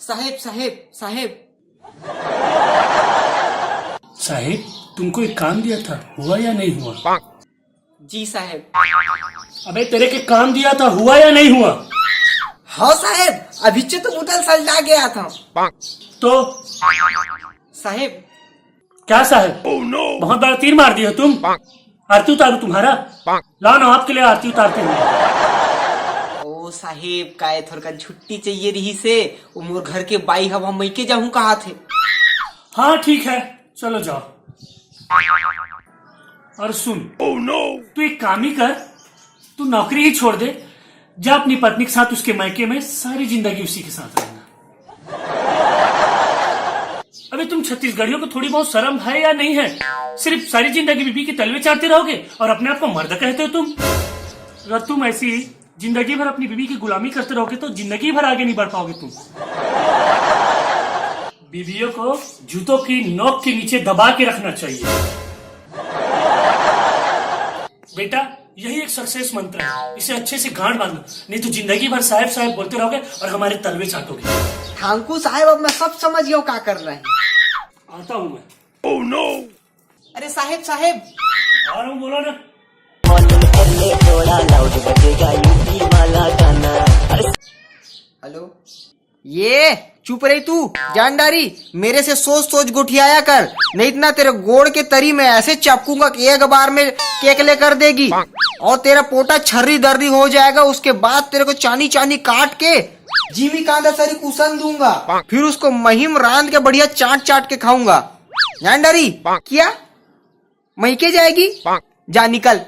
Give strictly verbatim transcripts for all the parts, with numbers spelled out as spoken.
साहेब, साहेब, साहेब। साहेब, तुमको एक काम दिया था, हुआ या नहीं हुआ? जी साहेब। अबे, तेरे के काम दिया था, हुआ या नहीं हुआ? हाँ साहेब, अभी तो मुटल सलटा गया था। तो साहेब, क्या साहेब? बहुत बड़ा तीर मार दिया तुम। आरती उतारू तुम्हारा? लाओ ना, आपके लिए आरती उतारते हैं। ओ साहेब, काय थोड़का छुट्टी चाहिए रही से, वो मोर घर के बाई हवा मई के जाहूं कहा थे। हाँ, ठीक है, चलो जाओ। और सुन, तू एक काम ही कर, तू नौकरी ही छोड़ दे, जा अपनी पत्नी के साथ उसके मायके में, सारी जिंदगी उसी के साथ रहना। अबे, तुम छत्तीसगढ़ियों को थोड़ी बहुत शर्म है या नहीं है? सिर्फ सारी जिंदगी बीबी के तलवे चाटते रहोगे और अपने आप को मर्द कहते हो तुम। अगर तुम ऐसी जिंदगी भर अपनी बीबी की गुलामी करते रहोगे तो जिंदगी भर आगे नहीं बढ़ पाओगे तुम। बीबियों को जूतों की नोक के नीचे दबा के रखना चाहिए। बेटा, यही एक सक्सेस मंत्र है, इसे अच्छे से गांड बांध लो, नहीं तो जिंदगी भर साहेब साहेब बोलते रहोगे और हमारे तलवे चाटोगे। थांकू साहेब, अब मैं सब समझ गया हूँ क्या करना है। आता हूँ मैं। अरे साहेब, साहेब। आ रहा हूँ, बोलो ना। मॉर्निंग पहले थोड़ा लाउड बजेगा यूपी वाला गाना। हेलो, ये चुप रही तू जानदारी। मेरे से सोच सोच गोठियाया कर, नहीं इतना तेरे गोड़ के तरी में ऐसे चपकूंगा कि एक बार में केकले कर देगी। और तेरा पोटा छर्री दर्री हो जाएगा, उसके बाद तेरे को चानी चानी काट के जिमी कांदा सरी कुसन दूंगा, फिर उसको महीम रांध के बढ़िया चाट चाट के खाऊंगा। जानदारी क्या? मइके जाएगी? जा निकल,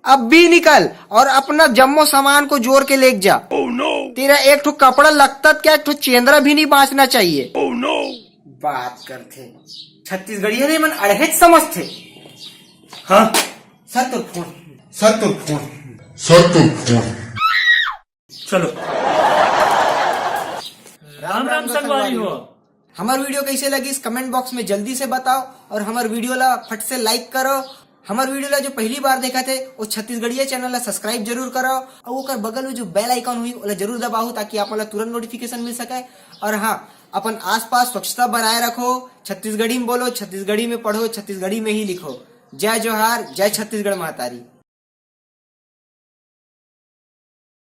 अब भी निकल और अपना जम्मो सामान को जोर के लेके जा। तेरा एक ठो कपड़ा लगता क्या, एक ठो चेंदरा भी नहीं बांचना चाहिए। बात करते छत्तीसगढ़िया ने मन अड़हेच समझते। हाँ, सर तो फोन। सर तो फोन। सर तो फोन। चलो। राम राम संगवारी हो। हमार वीडियो कैसे लगी इस कमेंट बॉक्स में जल्दी से बताओ, और हमार वीडियो ला फट से लाइक करो। हमार वीडियो ला जो पहली बार देखा थे, वो छत्तीसगढ़िया चैनल ला सब्सक्राइब जरूर करो, और ओकर बगल में जो बेल आइकन हुई, ओला जरूर दबाओ, ताकि आप मन ला तुरंत नोटिफिकेशन मिल सके। और हाँ, अपन आसपास स्वच्छता बनाए रखो, छत्तीसगढ़ी में बोलो, छत्तीसगढ़ी में पढ़ो, छत्तीसगढ़ी में ही लिखो। जय जोहार, जय छत्तीसगढ़ महतारी।